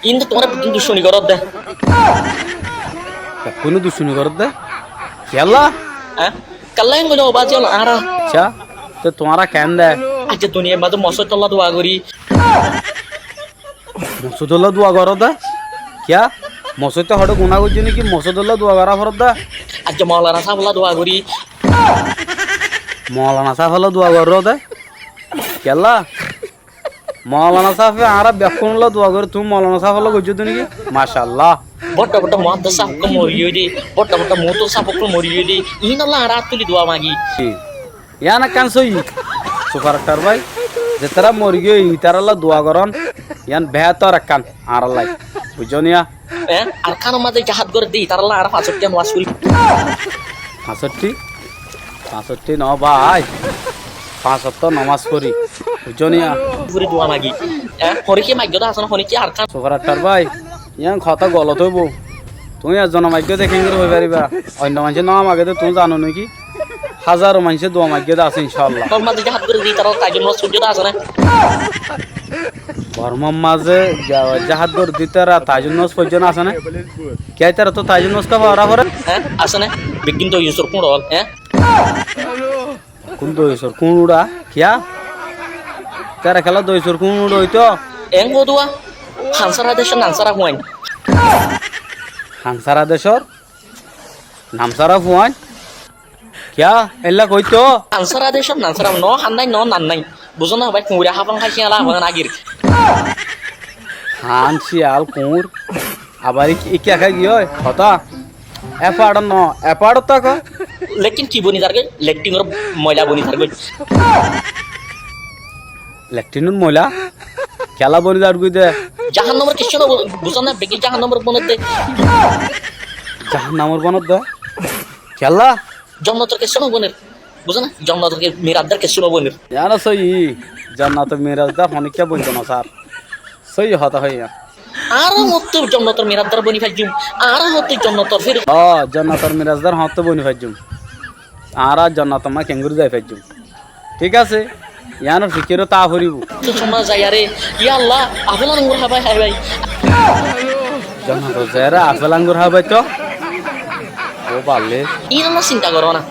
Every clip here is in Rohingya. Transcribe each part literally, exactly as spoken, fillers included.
Iín de tuáñra beggún duccúmoni goródde. Beggúne duccúmoni goródde? Kiyólla? Eé? Kiyólla iín goijjó bázi ókkol añára? Accá, te tuáñra keén de? Aijja duniyar mazé mosóitolla dua gorí. Mosóitolla dua goródde? Kiyá? Mosóite hoçé guná goijjé né ki mosóitolla dua gorá foredde? Aijja moulana sáfolla dua gorí. Moulana sáfolla dua goródde? Kiyólla? Moulana sáfe añára bekkúnolla dua gorí, tuñí moulana sáfolla goijjó de né ki? Macállah. Bodda bodda muháddes sáf ókkol morigiyói de, bodda bodda muhúttor sáf ókkol morigiyói de, iínolla añára át tuli dua magi. Ki? Yían ekkán sóiyi. Sufaraktar bái, zetará morigiyói, itarálla dua gorón, yían behétor ekkán añárálla. Buijjó niya? Eé, Arkánor mazé jihad gorédde, itarálla añára fañsottí nomás forí. Fañsottí? Fañsottí noó bái. Fañs ottó nomás forí. Buijjó niya? Forí dua magi. Eé, honíkka maiggóde asé né, honíkka Arkán. Sufaraktar bái, yían hotá golot óibou. Tuñí ezzone maiggóde keéngori hoi faribá? Oinno maincé noó magedé tuñí zano né ki? Házaro maincé dua maiggóde asé, incállah. Tor mazé jihad gorédde, itarálla tahajjud nomás foijjó de asé né? Bormar mazé ja-, jihad gorédde ítara tahajjud nomás foijjó de asé né? Kiyá ítara tó tahajjud nomás kiyá fora foré? Eé, asé né? Beggún doiyusor kúñçol, eé? Beggún doiyusor kúñçol, kiyá? Ítara kiyólla doiyusor kúñçol óito? Eén hoó dua, hansára decór nansára fuain. Hansára decór nansára fuain? Kiyá, eélla hoóito? Hansára decór nansára, noó hannáin, noó nannáin. Buzó na bái, kuñra háfan hái ciyala háfan agir. Hán, ciyal, kuñr. Abar í, í kiyá giyói? Hotá. E façor noó, e façor táko. Lektín ki boni zargói? Lektín or moila boni zargói. Lektín or moila? Kiyólla boni zargói de? Jahannamor kessú no bo-, buzó na, beggún jahannamor boner de. Jahannamor boner de? Kiyólla? Jonnotor kessú no boner. Buzó na? Jonnotor ke-, miraddar kessú no boner. Yían ó sóiyi, jonnotor miraddar honíkka bointo no sar. Sóiyi hotá hoiyé. Añára hoóñtte jonnotor miraddar boni faijjum. Añára hoóñtte jonnotor fir- Ó, jonnotor miraddar hoóñtte boni faijjum. Añára jonnotor mazé keéngori zai faijjum. Thík asé, yíanor fikir ó táa foribóu. Tóu tuáñra zaiyaré, yá Allah, afel angur hábai háibai. Jonnotot zaiyaré afel angur hábai toó. Ó balle. Iínolla sinta goró na.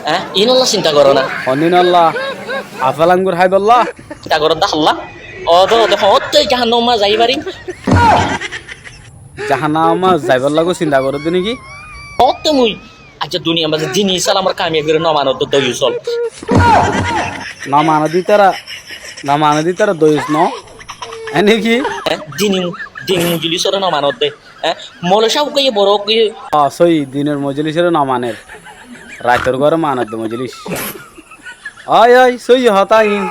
Eé, iínolla sinta goró na. Hondilla afel angur háibolla? Sinta goródde holla. Ó de, ó de, hoóñtte jahannamot zai farim. Jahannamot zaibolla goi sinta goródde né ki? Hoóñtte mui. Accá, duniyar mazé din Islamor kamiyabir no manodde doiyus ókkol. No manodde ítara, no manodde ítara doiyus noó. Ene ki? Eé, din, din mojolisoré no manodde. Eé, moulovi sáb ókkole, boro ókkole. Ó, sóiyi, dinor mojolisoré no maner. Raitor górot manodde mojolis. Ói, ói, sóiyi hotá iín.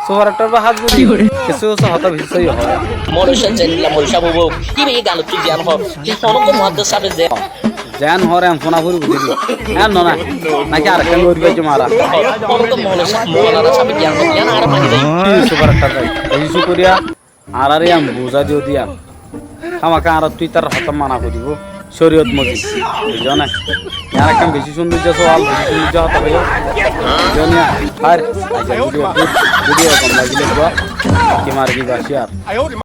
Sufaraktor bái hás gorí. Ki horé? Kessú kessú hotá bicí sóiyi hoó. Moulovi sáb zeéndilla moulovi sáb óibo, íba e galottú zeén hoór, ki honókka muháddes sábe zeén hoór. Zeén hoór eén fúna foribóu de. Eén no na. Náki arekkán gorí faijjum añára. Honókka moulovi sáb, moulana sábe zeén hoór, zeén añára mani zai. Ki Sufaraktor bái? Beci cúkuriya. Añáráre yián buzái diyó de yián. Hámaka añáráttu ítarar hotá mana foribó. Córiyot mozin. Buijjó né? Yián ekkán bicí cúndoijja sual, bicí cúndoijja hotá hoiyó. Buijjó né? Háir, aijja bídiyo, bídiyo gom lagilé dua. Ki mare diba cíyar.